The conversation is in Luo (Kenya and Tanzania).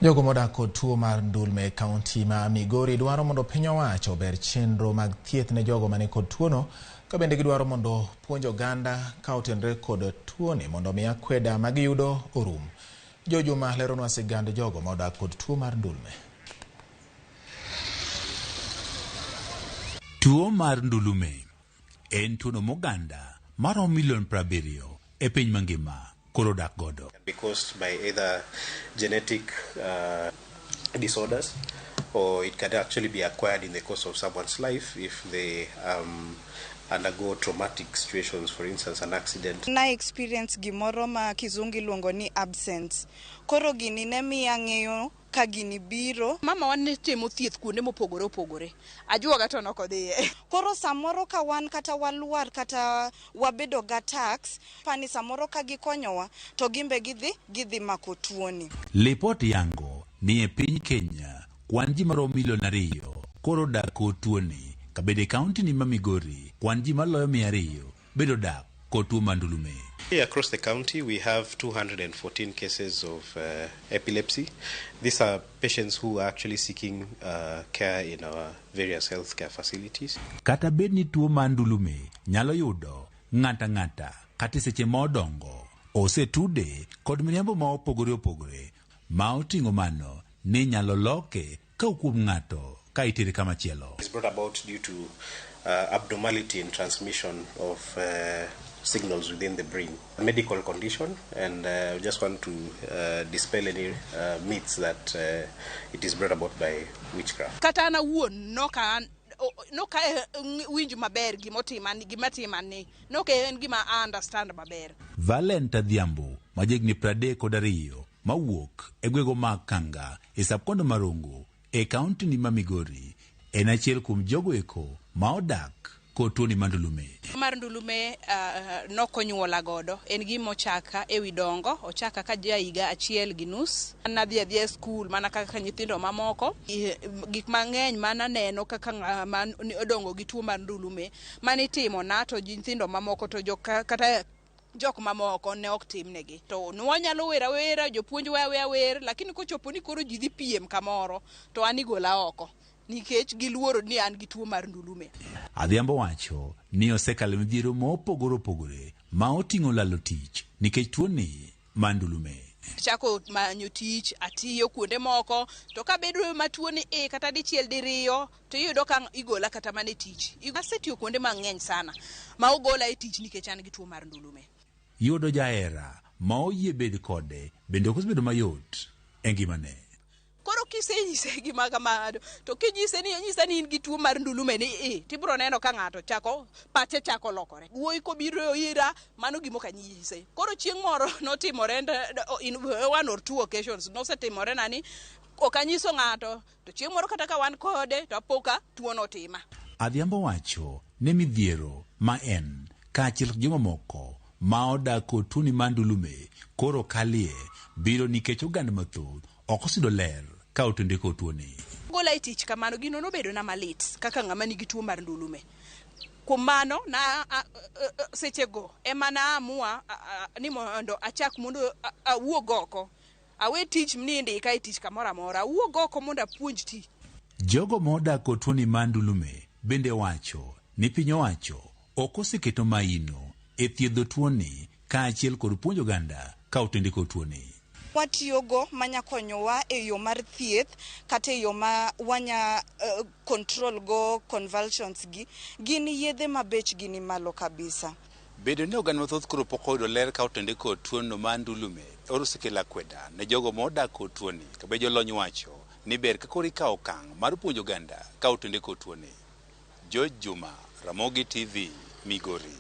Jogo modak kod tuo mar ndulme e kaunti ma Migori dwaro mondo piny owacho ober chenro mag thieth ne jogo mani kod tuono, ka bende gidwaro mondo puonj oganda ka otenore kod tuoni mondo omi akweda magiyudo orum. Jo Juma leronwa sigand jogo modak kod tuo mar ndulme. Tuo mar ndulume en tuono moganda maromo milion 70 e piny mangima koro dak godo. Be caused by either genetic disorders, or it can actually be acquired in the course of someone's life if they undergo traumatic situations, for instance, an accident. Na experience gimoro ma kizungu iluongo ni absence. Koro gini ne miya ng'eyo ka gini biro. Mama wan ne timo thieth kuonde mopogore opogore. Ajuoga to nok odhiye. Koro samoro ka wan kata walwar kata wabedo ga tax, pani samoro ka gikonyowa to gimbe gidhi mako tuoni. Lipot yango ni e piny Kenya kwan ji maromo milion 2 koro dak kod tuoni, kabende kaunti ni ma Migori kwan ji maloyo 200 bedo dak kod tuo mar ndulume. Across the county we have 214 cases of epilepsy. These are patients who are actually seeking care in our various healthcare facilities. Kata bed ni tuo mar ndulume nyalo yudo ng'ata ng'ata kata seche ma odongo, osetude kod miriambo ma opogore opogore ma oting'o mano ni nyalo loke ka kuom ng'ato ka itere kama chielo. It's brought about due to abnormality in transmission of signals within the brain. A medical condition, and we just want to dispel any myths that it is brought about by witchcraft. Kata an awuon noka winj maber gimotima gimatima ni nok en gima a understand maber. Valent Adhiambo ma jahigni 32 mawuok e gwego mag Kanga e sub-county Marongo e kaunti ni ma Migori en achiel kuom jogo eko ma odak kod tuoni mar ndulume. Mar ndulume nokonyuola godo, en gima ochaka ewi dongo, ochaka ka ja higa 1.5. Nadhi adhiya e skul mana kaka nyithindo mamoko. Gik mang'eny mananeno kaka ng'ama odongo gi tuo mar ndulume manitimo na to nyithindo mamoko to jok kata jok mamoko ne ok timnegi. To nwanyalo wer awera, jopuonj weya aweya wer, lakini kochopo ni koro ji dhi piem kamoro to an igola oko nikech giluoro ni an gi tuo mar ndulume. Adhiambo wacho ni osekalo midhiero mopogore opogore ma oting'o lalo tich nikech tuoni mar ndulume. Chako manyo tich, atiyo kuonde moko, to kabedo matuo ni kata dichiel diriyo to iyudo ka igola kata mana e tich. Asetiyo kuonde mang'eny sana ma ogola e tich nikech an gi tuo mar ndulume. Yudo jahera ma oyie bed kode bende ok osebedo mayot e ngimane. Koro kisenyise gima kamano to kinyise ni nyisa ni in gi tuo mar ndulume ni tibiro neno ka ng'ato chako pache chako lokore. Wuoyi kobiro ira mano gima ok anyise. Koro chieng' moro notimore in one or two occasions nosetimore na ni ok anyiso ng'ato to chieng' moro kata ka wan kode to apo ka tuo notima. Adhiambo wacho ni midhiero ma en kaachiel gi jomamoko ma odak kod tuoni mar ndulume koro kalie biro nikech oganda mathoth ok oseyudo ler ka otende kod tuoni. Gola e tich kamano gino nobedo na malit kaka ng'ama nigi tuo mar ndulume. Kuom mano na sechego ema na amua ni mondo achak mondo awuog oko. Awe tich ni indika e tich kamoro amora, awuog oko mondo apuonj tich. Jogo ma odak kod tuoni mar ndulume bende wacho ni piny owacho ok oseketo maino e thiedho tuoni kaachiel kod puonjo oganda ka otende kod tuoni. Watiyogo manya konyowa e yo mar thieth kata e yo ma wanya control go convulsions gi gin yedhe ma bechgi ni malo kabisa. Bedo ni oganda mathoth koro pok oyudo ler ka otende kod tuono mar ndulume osekelo akweda ne jogo ma odak kod tuoni ka be jolony wacho ni ber ka koro ikawo okang' mar puonjo oganda ka otende kod tuoni. George Juma, Ramogi TV, Migori.